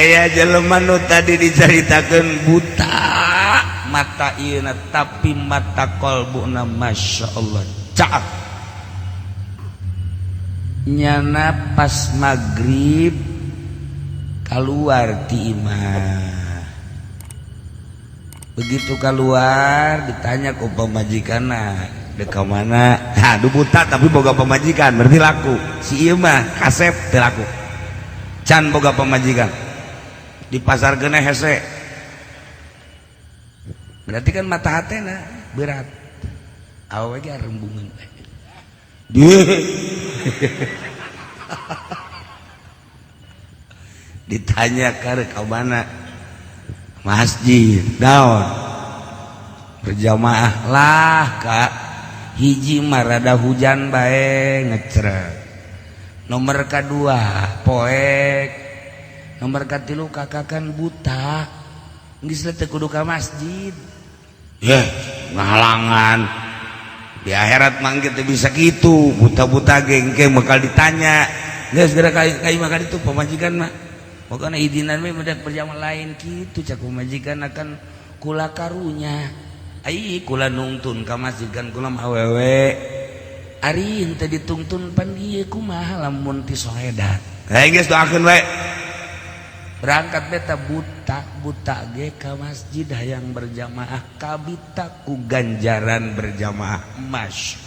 Aya jelema nu tadi dicaritakeun buta mata ieu, tapi mata qalbuna Masya Allah caak. Nyana pas maghrib keluar ti imah, begitu keluar ditanya ku pamajikanna, "Dek ka mana?" Aduh, buta tapi boga pamajikan, berarti laku. Si ieu mah kasep teu laku, can boga pamajikan, di pasar kena hese, berarti kan mata hatena berat. Awewe ge rembungan dia ditanya ka mana, masjid. Naon? Berjamaah. Lah kak, hiji marada hujan bae ngecrek, nomor kedua poek, nomor katilu kakak kan buta, geus teu kudu ka masjid. Ya ngahalangan di akhirat mah kita bisa gitu, buta-buta gengke bakal ditanya. Geus geura ka imah itu pamajikan mah pokoknya idinan we budak berjamaah lain kitu. Cak pamajikan akan kula karunya ai kula nungtun ka masjid kan kula mah awewe, ari henteu ditungtun pan ieu kumaha lamun ti soledat. Hei, geus doakeun we. Berangkat beta buta buta ge ka masjid hayang berjamaah, kabita ku ganjaran berjamaah. Mas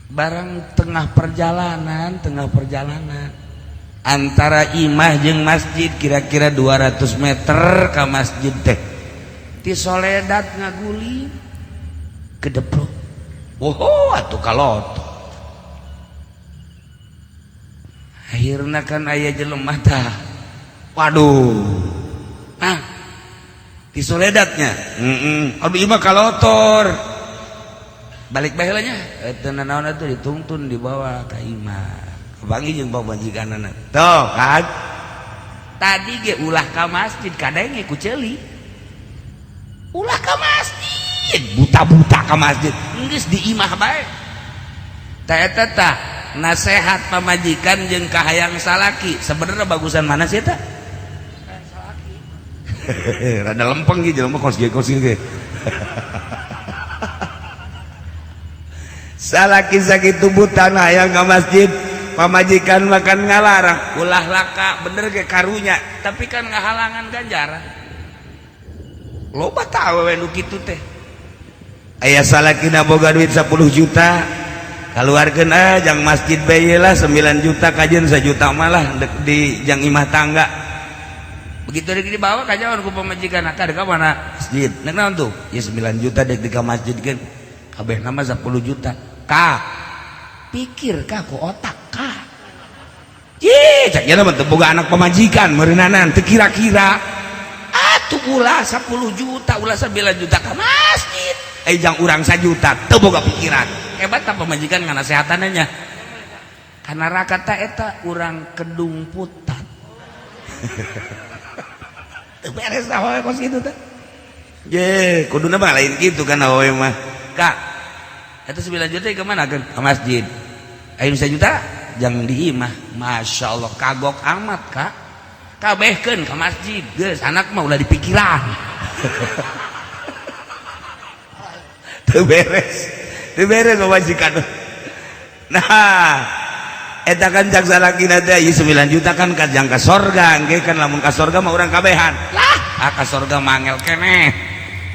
barang tengah perjalanan antara imah jeung masjid kira-kira 200 meter ka masjid teh, ti soledat ngaguli kedeprok. Oh, atuh kaloto. Akhirna kan aya jelema tah, waduh, ah ti soledatnya heeh, aduh imah kalotor, balik bae nya eta naon atuh, dituntun dibawa ka imah, kapanggih jeung pamajikanana. Tuh kan tadi ge ulah ka masjid, kadenge ku ceuli ulah ka masjid, buta-buta ka masjid, geus di imah bae. Tah eta tah nasehat pamajikan jeung kahayang salaki sebenarnya bagusan mana sih eta? Salaki rada lempeng ge jelema kos ge kos ge. Salaki sakitu buta hayang ka masjid, pamajikan makan ngalarang ulah laka, bener ge karunya tapi kan ngahalangan ganjaran. Loba tah awewe nu kitu teh. Aya salakina boga duit 10 juta, keluarkeun ah jang masjid bae lah 9 juta, kajeun 1 juta malah di jang imah tangga. Begitu dek dibawa kajawan ku pamajikan, ka ka mana? Masjid. Nek naon tuh? Ya 9 juta dek di ka masjid kan kabeh nama 10 juta. Ka pikir ka ku otak ka. Ih, cak nya mah teu boga anak pamajikan meureunana teu kira-kira. Atuh ulah 10 juta, ulah 9 juta ka masjid. Eh jang urang 1 juta teu boga pikiran. Hebat tah pamajikan nganasehatannya. Kana rakata eta urang kedung putat. Teu beres tah awewe kos kitu teh. Ye, kuduna mah lain kitu kan awewe mah. Kak, eta 9 juta ke mana kan? Ke masjid. Ayo 1 juta jangan di imah. Masya Allah kagok amat kak. Kabehkeun ke masjid, geus anak mah ulah dipikiran. Teu beres. Teu beres pamajikan. Nah, eta kan cak salakina teh ieu 9 juta kan kajang ka sorga, engke kan lamun ka sorga mah urang kabehan. Lah, ah ka sorga mangel keneh.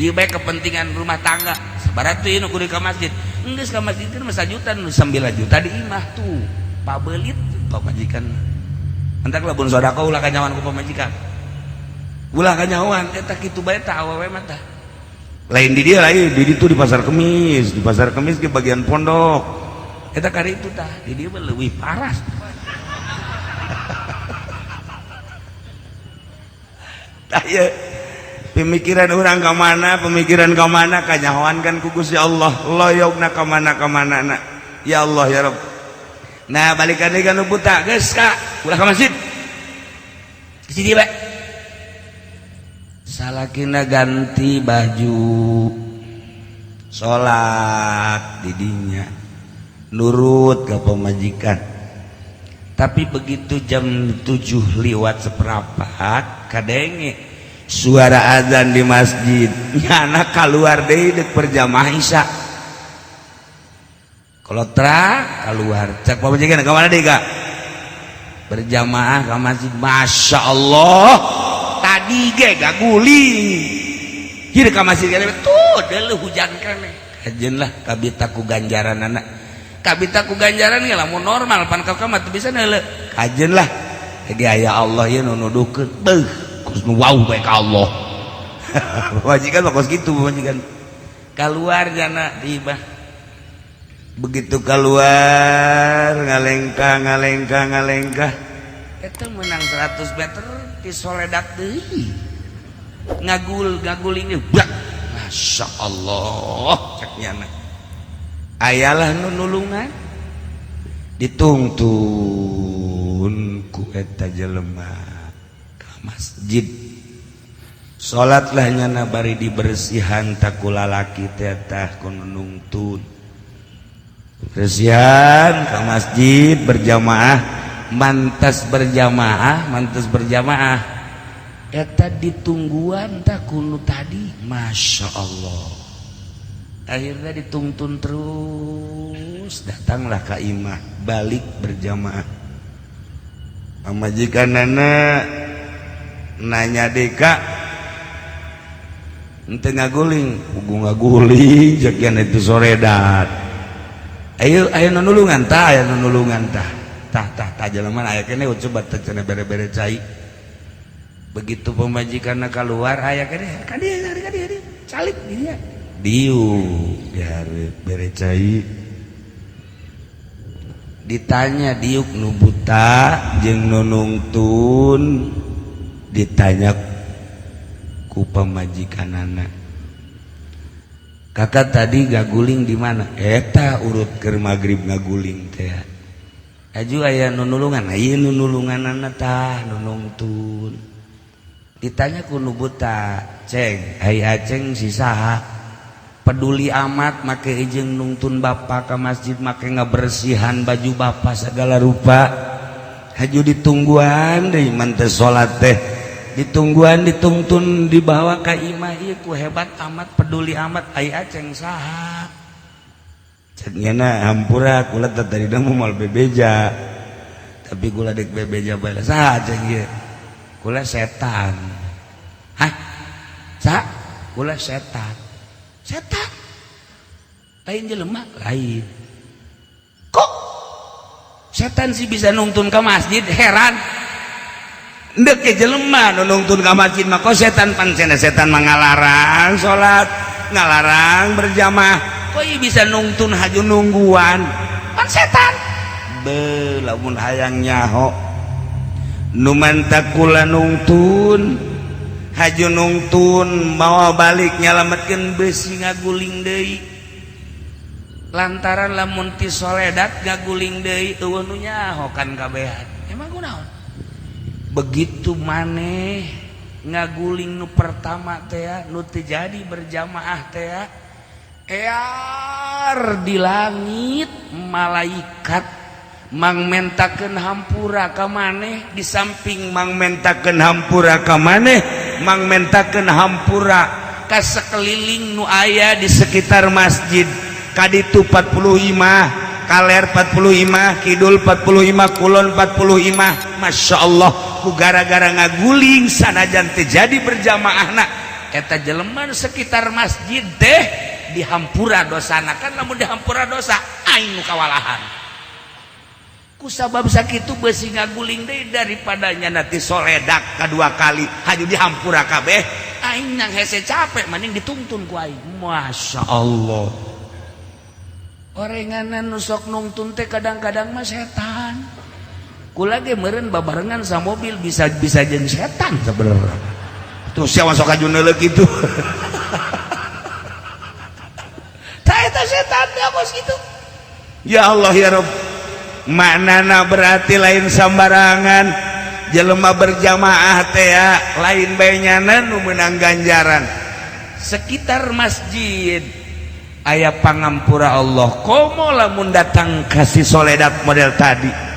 Ieu bae kepentingan rumah tangga. Sabarat tuh ieu nu kudu ka masjid. Geus ka masjid teh mah 1 juta, nu 9 juta di imah tuh. Pabelit pamajikan. Entak lamun sedekah ulah kanyawan ku pamajikan. Ulah kanyawan eta kitu bae tah awewe mah tah. Lain di dia lain, di ditu di pasar Kemis, di pasar Kemis ke bagian pondok. Eta kari itu tah, di dieu mah leuwih parah. Tah ieu pemikiran urang ka mana, pemikiran ka mana kanyahoan kan ku Gusti Allah, loyogna ka mana ka mana na. Ya Allah ya Rabb. Nah, balikan deui ka nu buta, geus ka, ulah ka masjid. Di sini bae. Salakina ganti baju, salat didinya, nurut ke pemajikan. Tapi begitu jam 7 liwat seperempat kadenge suara azan di masjid, nyana keluar deui dek berjamaah Isya. Kalau tra keluar, cek pamajikan, "Ka mana deui, Kak?" "Berjamaah ke masjid." "Masya Allah, tadi ge gaguling ieu ka masjid tuh, deuleu hujan keneh." Kajeun lah kabita ku ganjaran anak, kabita ku ganjaran ge. Lamun normal pan ka mah teu bisa neuleu. Kajeun lah ge aya Allah ieu nu nuduhkeun, beuh, kos nu wau bae ka Allah. Pamajikan mah kos kitu. Pamajikan keluar jana di imah. Begitu keluar, ngalengkah, ngalengkah, ngalengkah, itu menang 100 meter tisoledat deui, ngagul ngagul ini bak. Masya Allah, cek nyana, ayalah nu nulungan, ditungtun ku eta jelema ka masjid. Salatlah nyana, bari dibersihan tak ku lalaki teh. Tah, ku nungtun bersihan ke masjid berjamaah. Mantas berjamaah, mantas berjamaah, eta ditungguan tak ku nu tadi. Masya Allah, akhirnya dituntun terus, datanglah ke imah, balik berjamaah. Pamajikanana nanya, "Deka ente ngaguling?" "Puguh ngaguling," jagian itu soredat. "Ayo, ayo nulungan tah, ayo nulungan tah, tah, tah, tah, jelema aya keneh, coba teh cenah bere-bere cai." Begitu pemajikan keluar, aya keneh ka dieu, ka dieu, calik dia, diuk dihareup, bere cai. Ditanya diuk nu buta jeung nu nungtun. Ditanya ku pamajikanana, "Kakak tadi ngaguling di mana?" "Eta urut keur magrib ngaguling teh." "Aju aya nu nulungan?" "Aya nu nulunganana, tah, nu nungtun." Ditanya ku nu buta, "Ceng, ai Aceng si saha? Peduli amat make ijeng nungtun bapak ke masjid, make ngabersihan baju bapak segala rupa, haju ditungguan deui man teh salat teh, ditungguan, ditungtun, dibawa ka imah ieu ku, hebat amat, peduli amat. Ai Aceng saha?" Cek nyana, "Hampura, kula teh tadi moal bebeja, tapi kula dek bebeja bae. Saha Aceng ieu?" "Kula setan." "Hah, sa kula setan." "Setan? Lain jelema?" "Lain." "Kok setan sih bisa nungtun ke masjid? Heran." Ndek ke jelema nu nungtun ka masjid mah, kok setan? Pan setan mah ngalarang salat, ngalarang berjamaah. Kok ieu bisa nungtun, haju nungguan? Pan setan." Be, lamun hayang nyaho nu mantak kula nungtun, haju nungtun, mawa balik nyalametkeun, besi ngaguling deui, lantaran lamun ti soledat ngaguling deui eueuh nu nyaho kan kabehan. Emang kunaon begitu maneh ngaguling nu pertama teh, nu teu jadi berjamaah teh, ear di langit malaikat mangmentakeun hampura ka maneh. Di samping mangmentakeun hampura ka maneh, mangmentakeun hampura ka sekeliling nu aya di sekitar masjid, kaditu 40 imah, kaler 40 imah, kidul 40 imah, kulon 40 imah. Masya Allah, ku gara-gara ngaguling sanajan teu jadi berjamaah, eta jelema sekitar masjid teh dihampura dosana. Kan lamun dihampura dosa, aing nu kawalahan. Ku sabab sakitu besi ngaguling deui, daripadanya nanti soledak kedua kali haju dihampura kabeh, aing nang hese capek, mending dituntun ku aing. Masya Allah, orenganan nu sok nungtun teh kadang-kadang mah setan. Kula ge meureun babarengan sama mobil bisa bisa jeung setan sebenarnya. Tuh, siapa sok aju neuleuh kitu? Tah, eta setan teh kos kitu. Ya Allah ya Rob, maknana berarti lain sambarangan jelema berjamaah teh ya, lain bae nyana nu meunang ganjaran. Sekitar masjid aya pangampura Allah, komo lamun datang kasih soledat model tadi.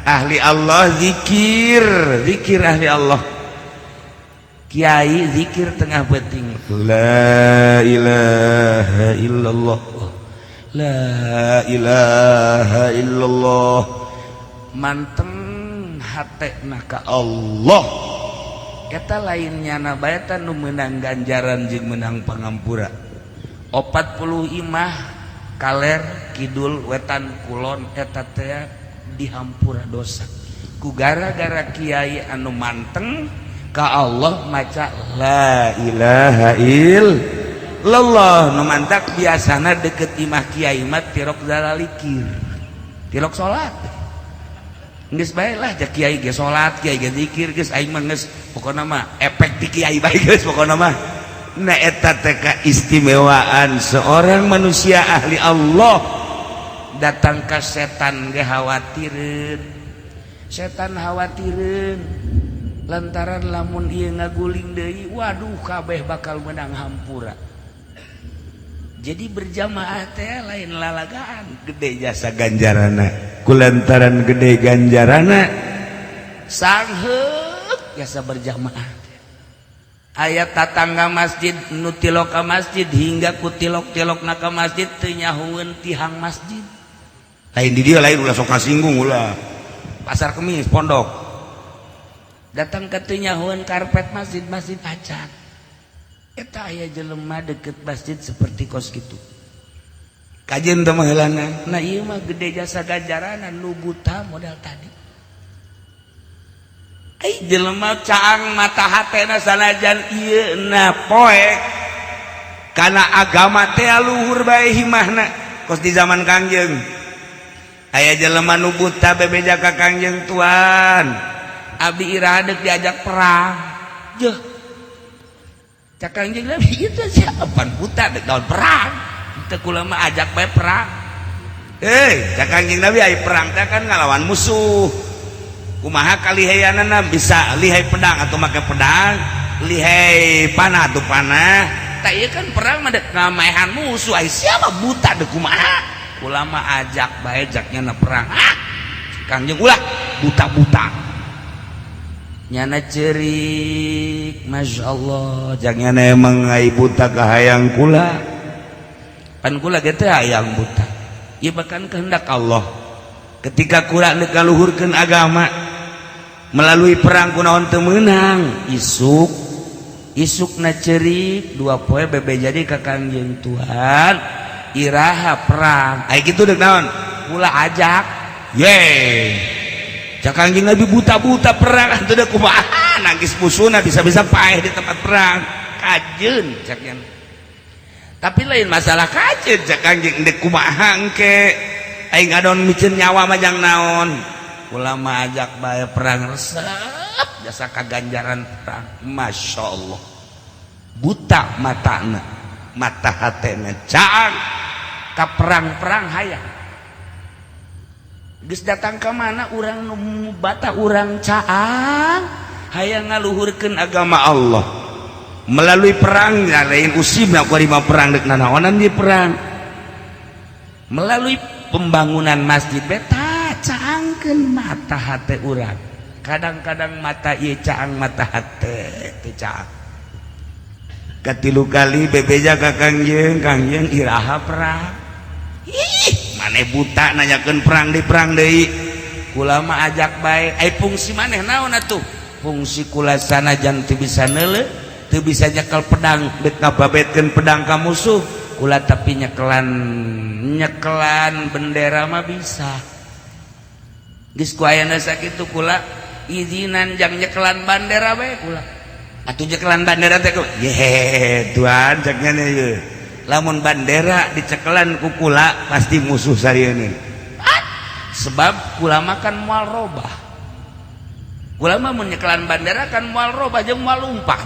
Ahli Allah zikir, zikir ahli Allah. Kiai zikir tengah peuting, la ilaha illallah, la ilaha illallah, manteng hatena ka Allah. Eta lain nyana bae nu meunang ganjaran jeung meunang pangampura. 40 imah kaler kidul wetan kulon eta teh dihampura dosa ku gara-gara kiai anu manteng ka Allah maca la ilaha illallah. Nu mantak biasana deket imah kiai mah tirok zalalikir, tirok salat. Geus bae lah, ja kiai ge salat, kiai ge zikir, geus aing mah geus pokona mah efek di kiai bae geus pokona mah. Nah, eta teh keistimewaan seorang manusia ahli Allah. Datang ke setan ge khawatireun, setan khawatireun lantaran lamun ieu ngaguling deui, waduh, kabeh bakal menang hampura. Jadi berjamaah teh lain lalagaan, gede jasa ganjarana. Kulantaran gede ganjarana, sangheuk jasa berjamaah. Aya tatangga masjid nu tilok ka masjid, hingga ku tilok-tilok na ka masjid teu nyahueun tihang masjid. Lain di dia, lain, ulah sok kasinggung, ulah. Pasar Kemis pondok datang ke teu nyahueun karpet masjid, masjid acan. Eta aya jelema deket masjid seperti kos gitu, kajian teh maheulana. Nah, ieu mah gede jasa ganjarana nu buta modal tadi. Ai jelema caang mata hatena, sanajan ieu na poek kana agama teh luhur bae himahna. Kos di zaman Kangjeng aya jelema nu buta bebeja ka Kangjeng, "Tuan, abdi iraha deuk diajak perang?" Jeuh, cak Kangjeng Nabi, itu siapa buta dek daun perang? Teu, kula mah ajak bae perang. Eh, cak Kangjeng Nabi, ai perang teh kan ngalawan musuh, kumaha kalihayanana? Bisa lihai pedang atau make pedang, lihai panah atau panah. Tak, iya kan perang mah dek ngamaehan musuh. Ai siapa buta dek kumaha? Kula mah ajak bae jaknya na perang. Ah, Kangjeng, ulah buta-buta. Nyana cerik, masya Allah, jangan emang ai buta kahayang kula, pan kula ge teh hayang buta. Ieu bahkan kehendak Allah ketika kula deuk ngaluhurkeun agama melalui perang, kunaon teu meunang. Isuk isuk na cerik 2 poe bebe jadi ka Kangjeng, "Tuhan, iraha perang?" Ai kitu dek naon? Kula ajak ye. Cak Kangjeng Nabi, buta-buta perang atuh dek kumaha? Nangkis musuhna bisa-bisa paeh di tempat perang. Kajeun, cak nya. Tapi lain masalah kajeun, cak Kangjeng, dek kumaha engke aing ngadon miceun nyawa mah jang naon? Kula mah ajak bae perang, resep jasa kaganjaran perang. Masya Allah, buta matana, mata hatena caang ka perang-perang hayang. Geus datang ke mana urang nu bata, urang caang hayang ngaluhurkeun agama Allah melalui perang. Ya lain usimna ku mah perang dek nanaonan di perang. Melalui pembangunan masjid beta caangkeun mata hate urang. Kadang-kadang mata ieu caang, mata hate teu caang. Katilu kali bebeja ka Kangjeng, "Kangjeng, iraha perang?" "Ih, maneh buta nanyakeun perang di perang deui. Kula mah ajak bae." Ai fungsi maneh naon atuh? Fungsi kula sanajan teu bisa neuleuh, teu bisa nyekel pedang dek ngababetkeun pedang ka musuh kula, tapi nyekelan nyekelan bendera mah bisa. Geus ku ayana sakitu kula izinan jang nyekelan bandera bae kula atuh. Nyekelan bandera teh ye, tuan, cek nya ye, lamun bandera dicekelan ku kula pasti musuh sarieun, sebab kula makan moal robah. Kula mah mun nyekelan bandera kan moal robah jeung moal lumpat,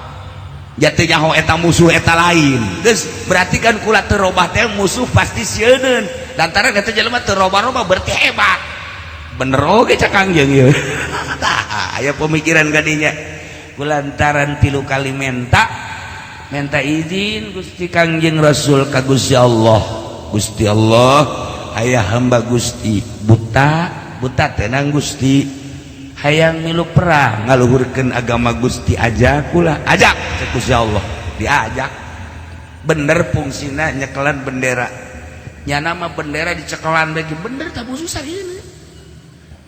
jatuh nyaho eta musuh eta lain. Geus berarti kan kula teu robah teh musuh pasti sieun, lantaran eta jelema teu robah-robah berarti hebat. Bener oge cak Kangjeng ieu. Tah, aya pemikiran kadinya. Kulantaran tilu kali menta menta izin Gusti Kangjeng Rasul ka Gusti Allah, "Gusti Allah, aya hamba Gusti buta." Buta tenang Gusti, hayang milu perang ngaluhurkeun agama Gusti, ajak ulah, ajak cek Gusti Allah. Diajak bener fungsina nyekelan bendera, nyana mah bendera dicekelan bagi bener tak musuh sarieun.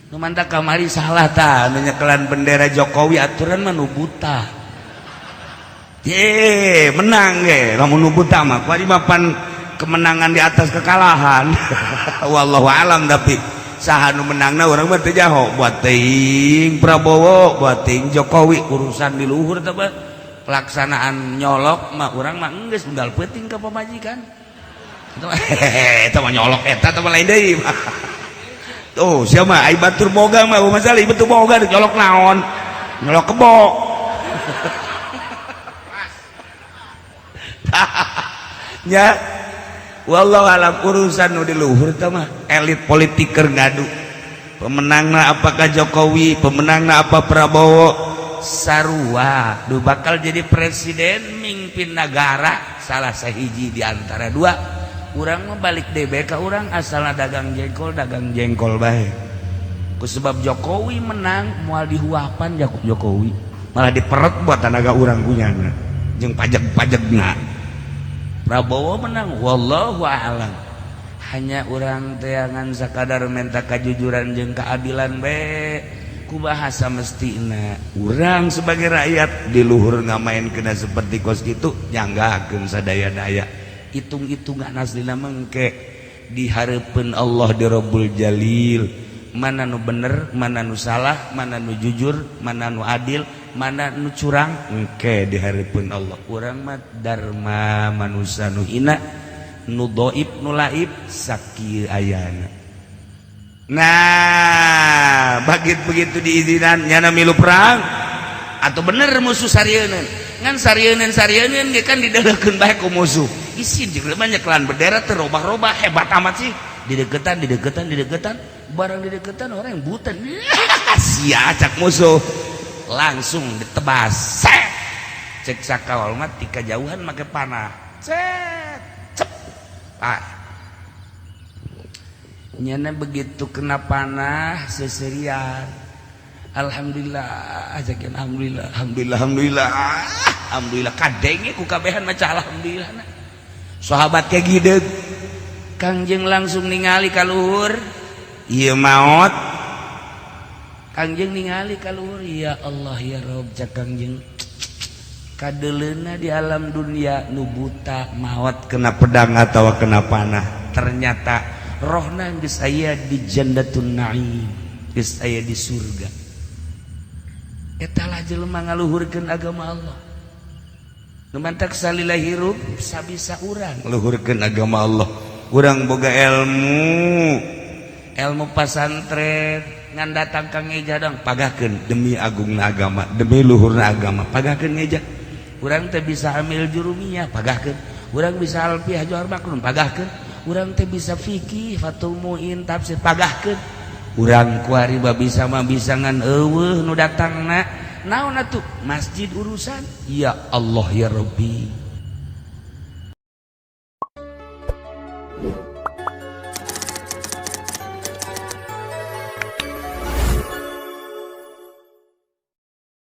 Nu mantak kamari salah tah nu nyekelan bendera Jokowi, aturan mah nu buta. Ye, menang ge lamun nu buta mah, kuari mah pan kemenangan di atas kekalahan. Wallahu alam, tapi saha nu menangna urang mah teu jaho, buat teuing Prabowo, buat teuing Jokowi, urusan di luhur teh pelaksanaan nyolok mah urang mah geus unggal peuting ka pamajikan. Eta mah nyolok, eta teh mah lain deui. Tuh, siapa ai batur boga mah masalah batur boga nyolok naon? Nyolok kebo. Ya, wallahu alam, urusan nu di luhur teh mah elit politik keur ngadu. Pemenangna apakah Jokowi, pemenangna apa Prabowo, sarua du bakal jadi presiden mimpin negara salah sahiji di antara dua. Urang mah balik DBK, urang asalna dagang jengkol, dagang jengkol bae. Ku sebab Jokowi menang moal dihuapan Jakub Jokowi, malah diperet buat tenaga urang punyana jeung pajak-pajakna. Prabowo menang, wallahu a'lam, hanya urang teangan sakadar minta kajujuran jeung keadilan bae. Ku bahasa mestina urang sebagai rakyat di luhur ngamain kena seperti kos gitu, nyanggakeun sadaya-daya hitung-hitungan aslina mengke di hareupeun Allah, di Rabbul Jalil, mana nu bener, mana nu salah, mana nu jujur, mana nu adil, mana nu curang, engke di hareupeun Allah. Urang mah dharma manusia nu hina, nu dhaif, nu laib sakieu ayana. Nah, begitu begitu diizinan nyana milu perang atau bener musuh sarieun, ngan sarieun sarieun ge kan dideukeun bae ku musuh. Isin jeung banyak lan bendera terobah-robah, hebat amat sih, dideketan, dideketan, dideketan, barang dideketan orang yang buta sia cak musuh, langsung ditebas. Set cek sakawal mah ti kajauhan make panah, set cep, ah nyana begitu kena panah seserian, alhamdulillah aja, alhamdulillah, alhamdulillah, alhamdulillah, alhamdulillah, kadenge ku kabehan maca alhamdulillah. Nah, sahabat kayak gideg, Kangjeng langsung ningali ka luhur, ieu maot. Kangjeng ningali ka luhur, ya Allah ya Rob, cak Kangjeng, kadeleuna di alam dunia nu buta maot kena pedang atau kena panah, ternyata rohna geus aya di Jannatun Naim, geus aya di surga. Eta lah jelema ngaluhurkeun agama Allah. Nu mantak salila hirup sabisa urang luhurkeun agama Allah. Urang boga ilmu, ilmu pasantren, ngan datang ka ngeja dong, pagahkeun demi agungna agama, demi luhurna agama, pagahkeun ngeja. Urang teh bisa amil jurumiyah, pagahkeun. Urang bisa alfiah johar maklum, pagahkeun. Urang teh bisa fikih, Fathul Muin, tafsir, pagahkeun. Urang kuari bisa mah bisa, ngan eueuh nu datangna. Naon atuh, masjid urusan, ya Allah ya Rabbi.